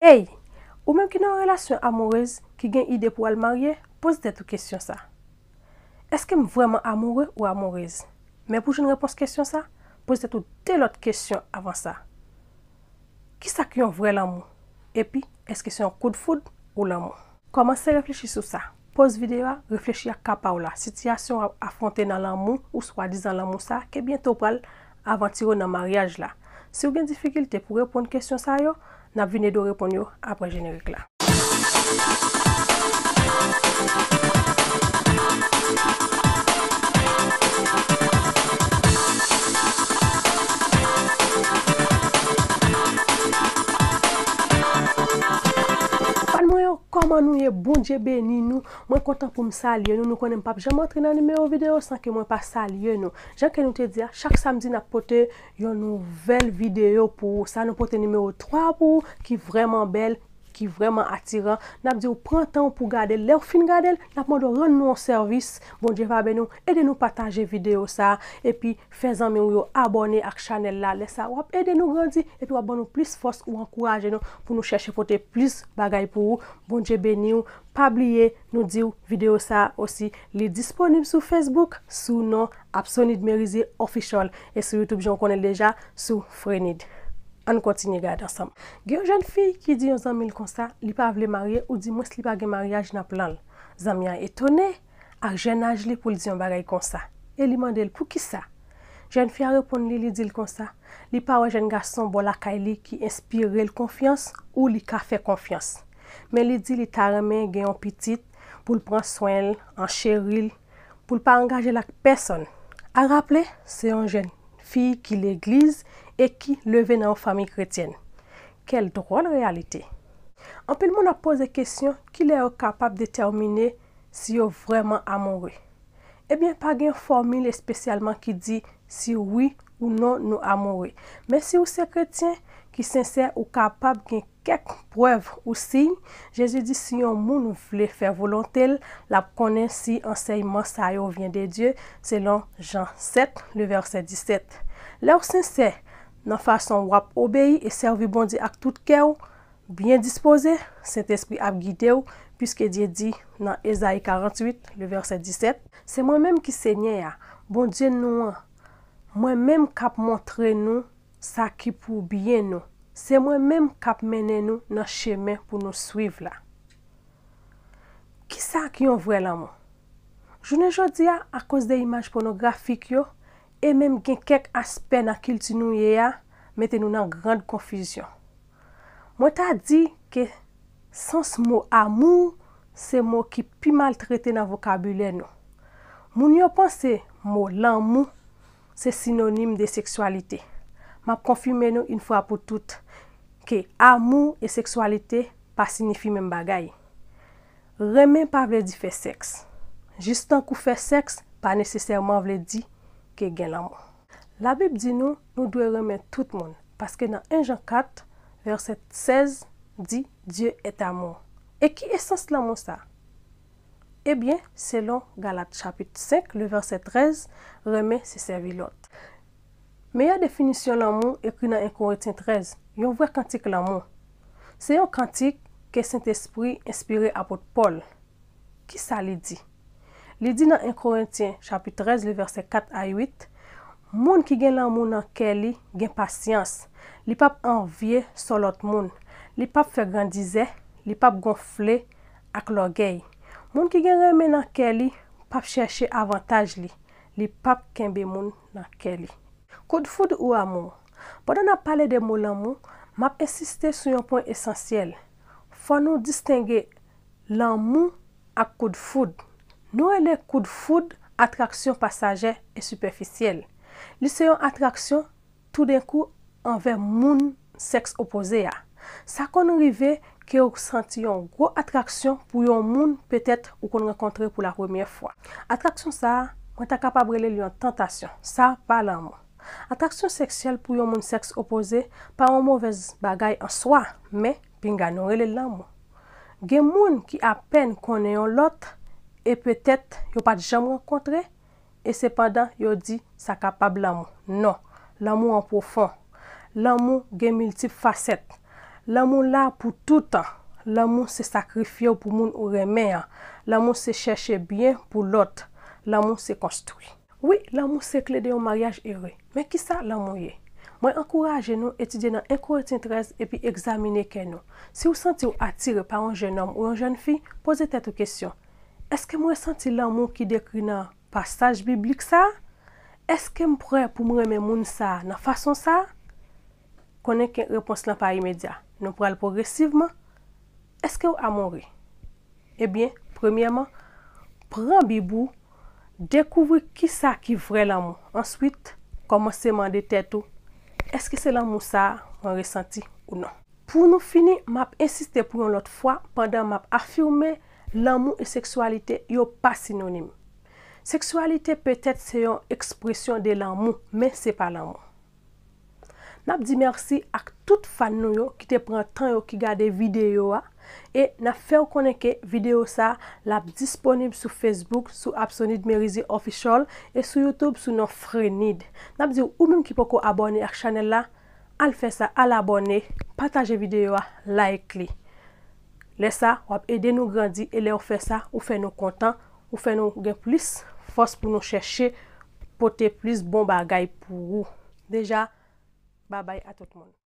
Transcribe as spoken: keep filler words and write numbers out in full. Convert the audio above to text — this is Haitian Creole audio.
Ey, ou menm ki nan yon relasyon amourez, ki gen ide pou w al marye, poze tèt ou kesyon sa. Èske m vrèman amoure ou amourez? Men pou jwenn repons kesyon sa, poze tèt ou de lòt kesyon avan sa. Kisa ki yon vrè lanmou? Epi, èske se yon koudfoud ou lanmou? Kòmanse reflechi sou sa. Poz videyo a, reflechi ak ka pa w la. Sitiyasyon w ap afwonte nan lanmou ou swadizan lanmou sa ke byento w pral avantire w nan maryaj la. Si w gen difikilte pou reponn kesyon sa yo, n ap vin ede w reponn yo apre jenerik la. Fan mwen yo, kòman nou ye? Bondye beni nou. Mwen kontan pou m salye nou. Nou konnen m p ap janm antre nan nimewo videyo san ke mwen pa salye nou. Jan ke nou te di a, chak samdi n ap pote yon nouvèl videyo pou ou. Sa nou pote nimewo twa pou ou, ki vrèman bèl, ki vrèman atiran. N ap di w pran tan w pou gade l. Lè w fin gade l, n ap mande w rann nou yon sèvis. Bondye va beni w. Ede nou pataje videyo sa a. Epi fè zanmi w yo abòne ak chanèl la. Lè sa a, w ap ede nou grandi. Epi w ap ban nou plis fòs, ou ankouraje nou pou nou chèche pote plis bagay pou ou. Bondye beni w. Pa bliye, nou di w videyo sa a osi, li disponib sou Facebook, sou non Absonid Merizier Official. E sou YouTube, jan w konnen l deja, sou Frenid. Ann kontinye gade ansanm. Gen yon jèn fi ki di yon zanmi l konsa, li pa vle marye, oudimwens li pa gen maryaj nan plan l. Zanmi an etone ak jèn aj li pou l di yon bagay konsa. E li mande l poukisa. Jèn fi a reponn li, li di l konsa, li pa wè jèn gason bò lakay li ki enspire l konfyans ou li ka fè konfyans. Men li di li ta renmen gen yon pitit pou l pran swen l, ancheri l, pou l pa angaje l ak pèsonn. A raple, se yon jèn fi ki legliz e ki leve nan yon fanmi kretyèn. Quelle drôle réalité! Anpil moun ap poze kesyon, kilè yo kapab detèmine si yo vrèman amoure? Ebyen, pa gen fòmil espesyalman ki di si wi ou non nou amoure. Men si w se kretyen ki sensè, ou kapab gen kèk prèv ou siy. Jezi di si yon moun vle fè volonte l, l ap konnen si ansèyman sa yo vyen de Dye, selon Jan sèt, le vèsè disèt. Lè w sensè nan fason w ap obeyi e sèvi Bondye ak tout kè w, byen dispoze, Sentespri ap gide w, piske Dye di nan Ezayi karanntuit, le vèsè disèt, se mwen menm ki Senyè a, Bondye nou an, mwen menm k ap montre nou sa ki pou byen nou, se mwen menm k ap mennen nou nan chemen pou nou swiv la. Kisa ki yon vrè lanmou? Jounen jodi a, akoz de imaj pònografik yo, e menm gen kèk aspè nan kilti nou ye a, mete nou nan grand konfizyon. Mwen ta di ke sans mo amour se mo ki pi maltrete nan vokabilè nou. Moun yo panse mo lanmou se sinonim de seksyalite. M ap konfime nou yon fwa pou tout ke amour e seksyalite pa siyifi menm bagay. Renmen pa vle di fè sèks. Jis tankou fè sèks pa nesesèman vle di ke gen lanmou. Labib di nou, nou dwe renmen tout moun, paske nan en Jan kat, vèsè sèz di, Dieu est amour. E ki esans lanmou sa? Ebyen, selon Galat chapit senk, le vèsè trèz, renmen se sèvi lòt. Meyè definisyon lanmou ekri nan en Korentyen trèz, yon vrè kantik lanmou. Se yon kantik ke Sentespri enspire apot Pòl. Kisa li di? Li di nan en Korentyen chapit trèz, le vèsè kat a uit, moun ki gen lanmou nan kè li gen pasyans, li p ap anvye sò lòt moun, li p ap fè grandizè, li p ap gonfle ak lògèy. Moun ki gen renmen nan kè li p ap chèche avantaj li, li p ap kenbe moun nan kè li. Koudfoud ou amour? Pandan n ap pale de mo lanmou, m ap ensiste sou yon pwen esansyèl. Fò nou distenge lanmou ak koudfoud. Nou rele koudfoud atraksyon pasajè e sipèfisyèl. Li se yon atraksyon toudenkou anvè moun sèks opoze a. Sa konn rive ke w santi yon gwo atraksyon pou yon moun petèt ou konn rankontre pou la premyè fwa. Atraksyon sa a, mwen ta kapab rele l yon tantasyon. Sa pa lanmou. Atraksyon seksyèl pou yon moun sèks opoze pa yon movèz bagay an swa, men pinga nou rele l lanmou. Gen moun ki apèn konnen yon lòt e petèt yo pa t janm rankontre, e sepandan yo di sa kapab lanmou. Non, lanmou an pwofon. Lanmou gen miltip fasèt. Lanmou la pou toutan. Lanmou se sakrifye w pou moun ou renmen an. Lanmou se chèche byen pou lòt. Lanmou se konstwi. Wi, lanmou se kle de yon maryaj ere. Men kisa lanmou ye? Mwen ankouraje nou etidye nan en Korentyen trèz epi egzamine kè nou. Si w santi w atire pa yon jennòm ou yon jèn fi, poze tèt ou kesyon: èske m resanti lanmou ki dekri nan pasaj biblik sa a? Èske m prè pou m renmen moun sa a nan fason sa a? Konnen ke repons lan pa imedya. Nou pral pwogresivman. Èske w amoure? Ebyen, premyèman, pran Bib ou, dekouvri kisa ki vrè lanmou. Answit, kòmanse mande tèt ou: èske se lanmou sa a mwen resanti ou non? Pou nou fini, m ap ensiste pou yon lòt fwa pandan m ap afime lanmou e seksyalite yo pa sinonim. Seksyalite petèt se yon ekspresyon de lanmou, men se pa lanmou. N ap di mèsi ak tout fan nou yo ki te pran tan yo ki gade videyo a, e n ap fè w konnen ke videyo sa a l ap disponib sou Facebook sou Absolute Merizy Official e sou YouTube sou non Frenid. N ap di w, ou menm ki poko abòne ak chanèl la, al fè sa, al abòne, pataje videyo a, like li. Lè sa, w ap ede nou grandi e lè w fè sa, ou fè nou kontan, ou fè nou gen plis fòs pou nou chèche pote plis bon bagay pou ou. Deja, babay a tout moun.